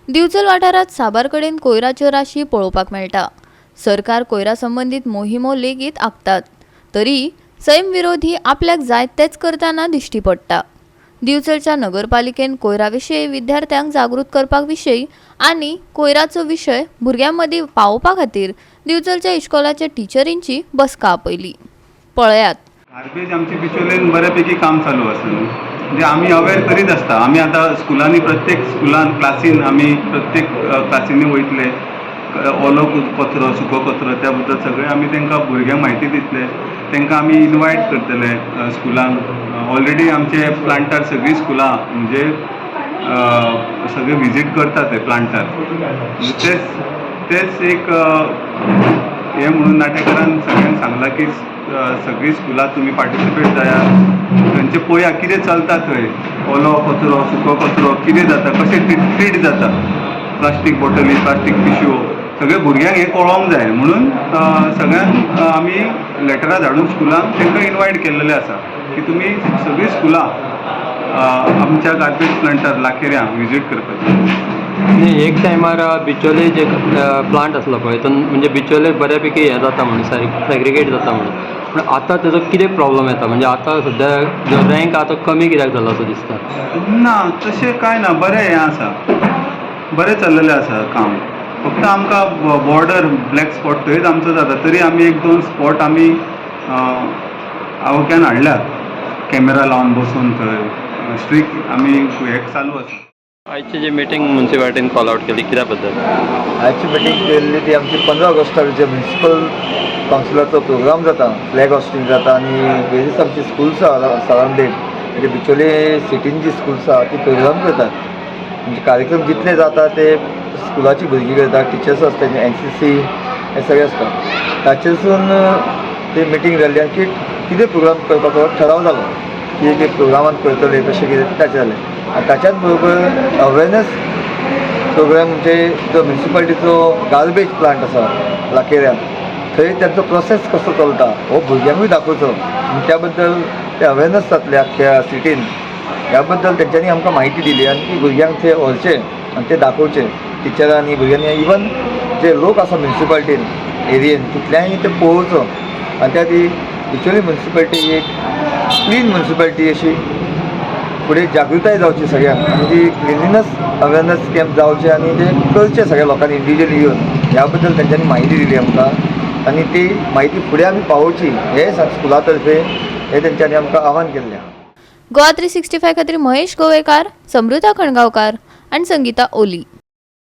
दिवचल वाठारांत साबार कडेन कोयराच्यो राशी पळोवपाक मेळटा. सरकार कोयरा संबंदीत मोहिमो लेगीत आंखतात, तरी सैम विरोधी आपल्याक जाय तेच करतना दिश्टी पडटा. दिवचलच्या नगरपालिकेन कोयरा विशीं विद्यार्थ्यांक जागृत करपा विशीं आनी कोयराचो विशय भुरग्यां मदीं पावोवपा खातीर दिवचलच्या इश्कोलाच्या टिचरींची बसका आपयली. पळयात. गार्बेज आमची बिचोलेन बऱ्यापैकी काम चालू आसा न्हू. म्हणजे आमी अवेर करीत आसता. आमी आतां स्कुलांनी, प्रत्येक स्कुलान, क्लासीन, आमी प्रत्येक क्लासींनी वयतले. ओलो कचरो, सुको कचरो, त्या बद्दल सगळें आमी तांकां भुरग्यांक म्हायती दितले. तांकां आमी इनवायट करतले स्कुलान. ऑलरेडी आमचे प्लांटार सगळीं स्कुलां म्हणजे सगळे विजीट करता ते प्लांटार. तेच तेच एक हें म्हणून नाटेकारान सगळ्यांक सांगलां की सगळीं स्कुलां तुमी पार्टिसिपेट जाया, थंयचें पळया कितें चलता थंय, ओलो कचरो, सुको कचरो कितें जाता, कशें ट्रीट जाता, प्लास्टीक बॉटली, प्लास्टीक पिशव्यो, सगळे भुरग्यांक हें कळोंक जाय म्हणून सगळ्यांक आमी लेटरां धाडून स्कुलांक तांकां इनवायट केल्लेलें आसा की तुमी सगळीं स्कुलां आमच्या गार्बेज प्लंटार लाखेऱ्यां विजीट करपाची. न्ही, एक टायमार बिचोले जे प्लांट आसलो पळय, तो म्हणजे बिचोले बऱ्यापैकी हें जाता म्हणून, सेग्रिगेट जाता म्हणून. पूण आतां तेजो कितें प्रॉब्लम येता? म्हणजे आतां सद्या जो रँक आतां कमी कित्याक जालो असो दिसता? ना, तशें कांय ना. बरें हें आसा, बरें चल्लेलें आसा काम. फक्त आमकां बॉर्डर ब्लॅक स्पॉट थंयच आमचो जाता. तरी आमी एक दोन स्पॉट आमी आवाक्यान हाडल्यात, कॅमेरा लावन बसून थंय स्ट्रिक्ट आमी हें चालू आसा. आयची जी मिटींग मुन्सिपालिटीन कॉल आवट केली, कित्या बद्दल? आजची मिटींग केल्ली ती आमची 15 ऑगस्टाक जे म्युनिसिपल कावन्सिलाचो प्रोग्राम जाता, फ्लॅग हॉस्टिंग जाता आनी वेरियस आमची स्कुल्स आहा सरावंडेड, म्हणजे बिचोले सिटीन जी स्कुल्स आहा ती प्रोग्राम करतात. म्हणजे कार्यक्रम जितले जाता ते स्कुलाची भुरगीं करता, टिचर्स आसता, एनसीसी हे सगळे आसता. ताचेरसून ते मिटींग जाल्ली आनी कितें प्रोग्राम करपाचो ठराव जालो की एक एक प्रोग्रामान करतले, कशें कितें ताचें जालें. आनी ताच्याच बरोबर अवेरनेस प्रोग्राम, म्हणजे जो म्युनिसिपालिटीचो गार्बेज प्लांट आसा लाखेऱ्यान, थंय तांचो प्रोसेस कसो चलता हो भुरग्यांकूय दाखोवचो आनी त्या बद्दल ते अवेरनेस जातले आख्ख्या सिटीन, ह्या बद्दल तेंच्यांनी आमकां म्हायती दिली आनी ती भुरग्यांक थंय व्हरचें आनी ते दाखोवचें टिचरांनी, भुरग्यांनी, इवन जे लोक आसा म्युनिसिपालिटीन एरियेन तितल्यांनी ते पळोवचो आनी त्या ती बिचोली म्युनिसिपालिटी एक क्लीन म्युनिसिपालिटी अशी फुडें जागृताय जावची सगळ्यांक आनी ती क्लिनलीनस अवेरनेस कॅम्प जावचे आनी ते करचे सगळ्या लोकांनी इंडिविज्युअली येवन, ह्या बद्दल तेंच्यांनी म्हायती दिली आमकां आनी ती म्हायती फुडें आमी पावोवची हे स्कुला तर्फे हे तेंच्यांनी आमकां आव्हान केल्लें आहा. गोवा 365 खातीर महेश गोवेकार, समृता खणगांवकार आनी संगीता ओली.